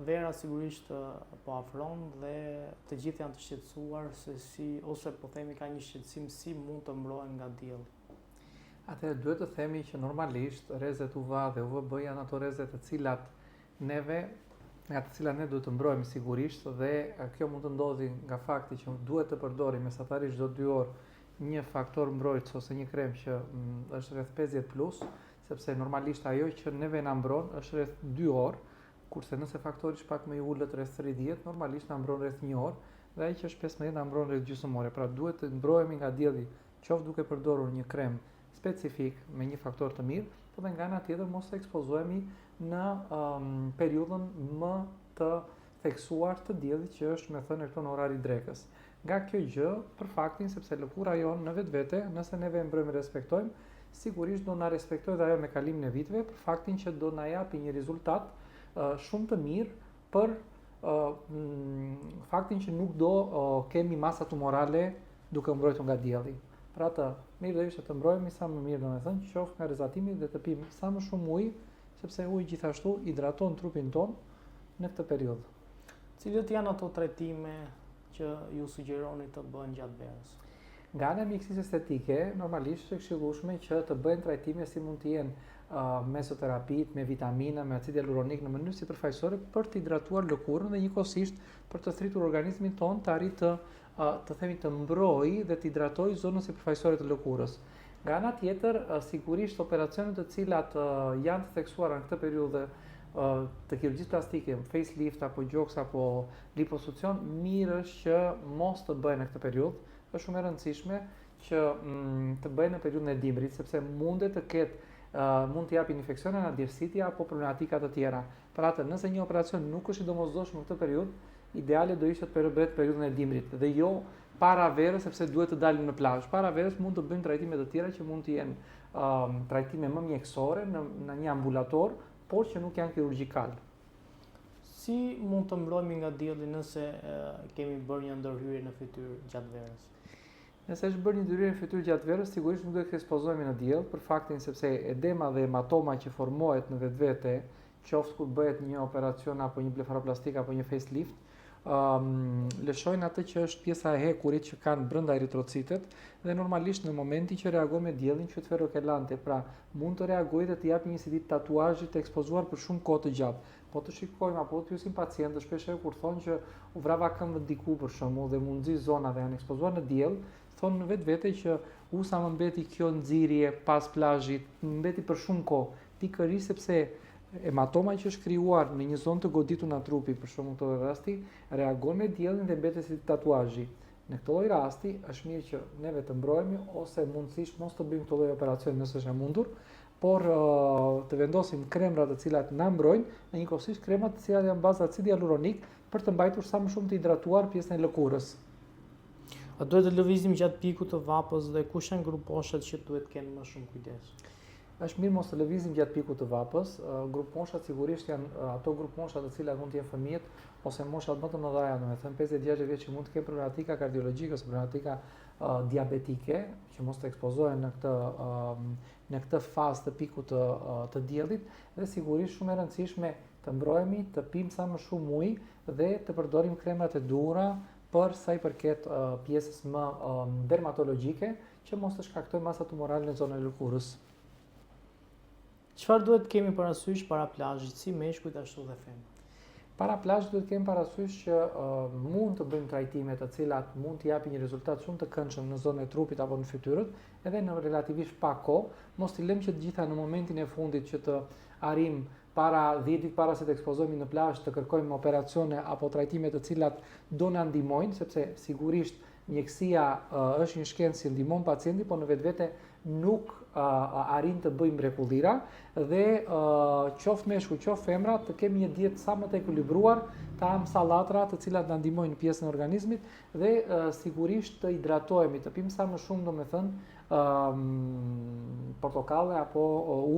Vera sigurisht po afron dhe të gjithë janë të shqetësuar se si ose po themi ka një shqetësim si mund të mbrohen nga dielli. Atëherë duhet të themi që normalisht rrezet UVA dhe UVB janë ato rreze të cilat neve nga të cilat ne duhet të mbrohemi sigurisht dhe kjo mund të ndodhi nga fakti që duhet të përdorim mesatarisht çdo 2 orë një faktor mbrojtës ose një krem që mm, është rreth 50 plus, sepse normalisht ajo që neve na mbron është rreth 2 orë, kurse nëse faktori është pak më i ulët rreth 30, normalisht na mbron rreth 1 orë dhe ai që është 15 na mbron rreth gjysmë ore. Pra duhet të mbrohemi nga dielli, qoftë duke përdorur një krem specifik me një faktor të mirë, po dhe nga ana tjetër mos të ekspozohemi në um, periudhën më të theksuar të diellit që është me thënë këto në orari drekës. Nga kjo gjë, për faktin sepse lëkura jonë në vetvete, nëse neve e mbrojmë e respektojmë, sigurisht do na respektojë dhe ajo me kalimin e viteve, për faktin që do na japi një rezultat uh, shumë të mirë për uh, faktin që nuk do uh, kemi masa tumorale duke u mbrojtur nga dielli. Pra të mirë do ishte të mbrohemi sa më mirë, domethënë, qoftë nga rrezatimi dhe të pimë sa më shumë ujë, sepse uji gjithashtu hidraton trupin tonë në këtë periudhë. Cilët janë ato trajtime që ju sugjeroni të bëhen gjatë verës? Nga ana e mjekësisë estetike, normalisht është e këshillueshme që të bëhen trajtime si mund të jenë uh, mesoterapitë me vitamina, me acid hialuronik në mënyrë sipërfaqësore për të hidratuar lëkurën dhe njëkohësisht për të thirrur organizmin tonë të arrijë të uh, të themi të mbrojë dhe të hidratojë zonën sipërfaqësore të lëkurës. Nga ana tjetër, sigurisht operacionet të cilat janë të theksuara në këtë periudhë të kirurgjisë plastike, facelift apo gjoks apo liposuksion, mirë është që mos të bëhen në këtë periudhë. Është shumë e rëndësishme që mm, të bëhen në periudhën e dimrit, sepse mundet të ketë uh, mund të japin infeksione nga djersitja apo problematika të tjera. Pra atë, nëse një operacion nuk është i domosdoshëm në këtë periudhë, ideale do ishte të bëhet periudhën e dimrit dhe jo para verës sepse duhet të dalim në plazh. Para verës mund të bëjmë trajtime të tjera që mund të jenë um, trajtime më mjekësore në në një ambulator, por që nuk janë kirurgjikal. Si mund të mbrohemi nga dielli nëse e, kemi bërë një ndërhyrje në fytyrë gjatë verës? Nëse është bërë një ndërhyrje në fytyrë gjatë verës, sigurisht nuk duhet të ekspozohemi në diell, për faktin sepse edema dhe hematoma që formohet në vetvete, qoftë kur bëhet një operacion apo një blefaroplastik apo një facelift, um, lëshojnë atë që është pjesa e hekurit që kanë brenda eritrocitet dhe normalisht në momentin që reagon me diellin quhet ferrokelante, pra mund të reagojë dhe të japë një si tip tatuazhi të ekspozuar për shumë kohë të gjatë. Po të shikojmë apo të pyesim pacientët shpesh herë kur thonë që u vrava këmbën diku për shembull dhe m'u nxi zona dhe janë ekspozuar në diell, thonë në vetvete që u sa më mbeti kjo nxirje pas plazhit, më mbeti për shumë kohë, pikërisht sepse hematoma që është krijuar në një zonë të goditur nga trupi, për shembull në këtë rasti, reagon me diellin dhe mbetet si tatuazhi. Në këtë lloj rasti është mirë që neve të mbrohemi ose mundësisht mos të bëjmë këtë lloj operacioni nëse është e mundur, por të vendosim kremra të cilat na mbrojnë dhe njëkohësisht kremra të cilat janë bazë acid hialuronik për të mbajtur sa më shumë të hidratuar pjesën e lëkurës. A duhet të lëvizim gjatë pikut të vapës dhe kush janë grupmoshat që duhet të kenë më shumë kujdes? Është mirë mos të lëvizim gjatë pikut të vapës. Grupmoshat sigurisht janë ato grupmosha të cilat mund të jenë fëmijët ose moshat më të mëdha, domethënë 50-60 vjeç që mund të kenë problematika kardiologjike ose problematika uh, diabetike, që mos të ekspozohen në këtë uh, në këtë fazë të pikut të uh, të diellit dhe sigurisht shumë e rëndësishme të mbrohemi, të pimë sa më shumë ujë dhe të përdorim kremrat e duhura për sa i përket uh, pjesës më uh, dermatologjike që mos të shkaktojë masa tumorale në zonën e lëkurës. Çfarë duhet të kemi parasysh para plazhit, si meshkujt ashtu dhe femrat? Para plazhit duhet të kemi parasysh që uh, mund të bëjmë trajtime të cilat mund të japin një rezultat shumë të këndshëm në zonën e trupit apo në fytyrët, edhe në relativisht pak kohë, mos t'i lëmë që të gjitha në momentin e fundit që të arrijmë para 10 ditë para se të ekspozohemi në plazh të kërkojmë operacione apo trajtime të cilat do na ndihmojnë, sepse sigurisht Mjekësia është një shkencë që ndihmon pacientin, por në vetvete nuk arrin të bëjë mrekullira dhe qoftë meshkuj, qoftë femra, të kemi një dietë sa më të ekuilibruar, të hamë sallatra të cilat na ndihmojnë në pjesën e organizmit dhe sigurisht të hidratohemi, të pimë sa më shumë, domethënë, portokalle apo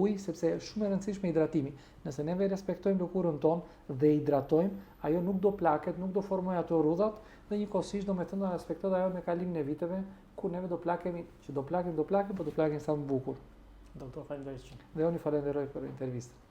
ujë, sepse është shumë e rëndësishme hidratimi. Nëse neve respektojmë lëkurën tonë dhe hidratojmë, ajo nuk do plaket, nuk do formojë ato rrudhat dhe njëkohësisht domethënë do na respektojë ajo me kalimin e viteve, kur neve do plakemi, që do plakemi, do plakemi, po do plakemi sa më bukur. Doktor, faleminderit shumë. Dhe unë ju falenderoj për intervistën.